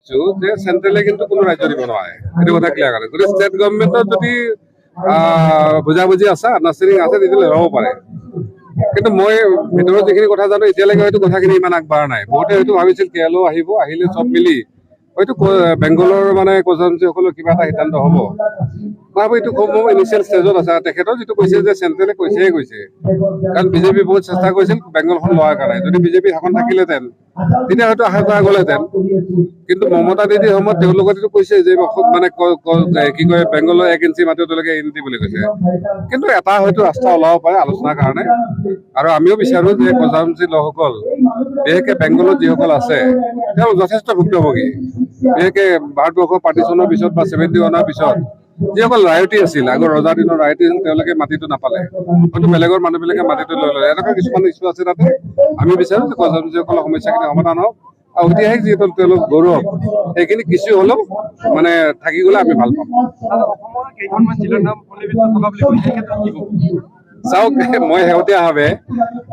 যে চেন্ট্ৰেলে কিন্তু কোনো ৰাজ্য দিব নোৱাৰে, সেইটো কথা ক্লিয়াৰ কৰে। গতিকে ষ্টেট গভৰ্ণমেণ্টৰ যদি বুজাবুজি আছে, আণ্ডাৰষ্টেণ্ডিং আছে, তেতিয়াহ'লে হ'ব পাৰে। কিন্তু মই ভিতৰত যিখিনি কথা জানো, এতিয়ালৈকে হয়তো কথাখিনি ইমান আগবঢ়া নাই। বহুতে হয়তো ভাবিছিল কেৰালাও আহিব, আহিলে চব মিলি হয়তো বেংগলৰ মানে কোচসকলৰ কিবা এটা সিদ্ধান্ত হ'ব। মই ভাবো এইটো খুব ইনিচিয়েল ষ্টেজত আছে। আৰু তেখেতৰ যিটো কৈছে যে চেন্ট্ৰেলে কৈছেহে কৈছে, কাৰণ বিজেপি বহুত চেষ্টা কৰিছিল বেংগলখন লোৱাৰ কাৰণে। যদি বিজেপি শাসন থাকিলেহেঁতেন, তেতিয়া হয়তো আশা কৰা গ'লহেঁতেন। কিন্তু মমতা দিদিৰ সময়ত তেওঁলোকে যিটো কৈছে যে মানে কি কয়, বেংগলৰ 1 ইঞ্চি মাটিও তেওঁলোকে এৰি নিদিয়ে বুলি কৈছে। কিন্তু এটা হয়তো ৰাস্তা ওলাব পাৰে আলোচনাৰ কাৰণে। আৰু আমিও বিচাৰো যে কোচৰাজবংশী লোকসকল, বিশেষকে বেংগলত যিসকল আছে, তেওঁলোক যথেষ্ট ভুক্তভোগী। বিশেষকে ভাৰতবৰ্ষৰ পাৰ্টিশ্যনৰ পিছত বা 71ৰ পিছত যিসকল ৰায়তী আছিল, আগৰ ৰজা দিনৰ ৰায়তী আছিল, তেওঁলোকে মাটিটো নাপালে, হয়তো বেলেগৰ মানুহবিলাকে মাটিটো লৈ ল'লে। এনেকুৱা কিছুমান ইছ্যু আছে তাতে। আমি বিচাৰো যে কোচৰাজবংশীসকলৰ সমস্যাখিনি সমাধান হওক আৰু ঐতিহাসিক যিহেতু তেওঁলোক গৌৰৱ, সেইখিনি কিছু হ'লেও মানে থাকি গ'লে আমি ভাল পাম। দাদা, অসমৰ কেইখনমান জিলাৰ নাম সন্নিৱিষ্ট থকা বুলি কৈছে, এই ক্ষেত্ৰত কি ক'ব? চাওক, মই শেহতীয়াভাৱে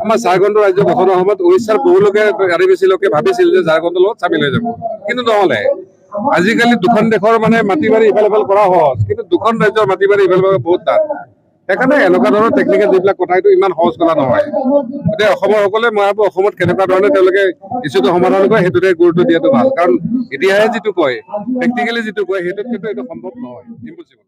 আমাৰ ঝাৰখণ্ড ৰাজ্য গঠনৰ সময়ত উৰিষ্যাৰ বহু লোকে, আদিবাসী লোকে ভাবিছিল যে ঝাৰখণ্ডৰ লগত চামিল হৈ যাব, কিন্তু নহ'লে। আজিকালি দুখন দেশৰ মানে মাটি বাৰী ইফাল সিফাল কৰা সহজ, কিন্তু দুখন ৰাজ্যৰ মাটি বাৰী ইফাল সিফাল বহুত টান। সেইকাৰণে এনেকুৱা ধৰণৰ টেকনিকেল যিবিলাক কথা, এইটো ইমান সহজ কথা নহয়। গতিকে অসমৰ সকলে, মই ভাবো, অসমত কেনেকুৱা ধৰণে তেওঁলোকে ইছ্যুটো সমাধান কৰে, সেইটোতে গুৰুত্ব দিয়াটো ভাল। কাৰণ এতিয়াহে যিটো কয়, প্ৰেক্টিকেলি যিটো কয়, সেইটোত কিন্তু এইটো সম্ভৱ নহয়, ইম্পচিবল।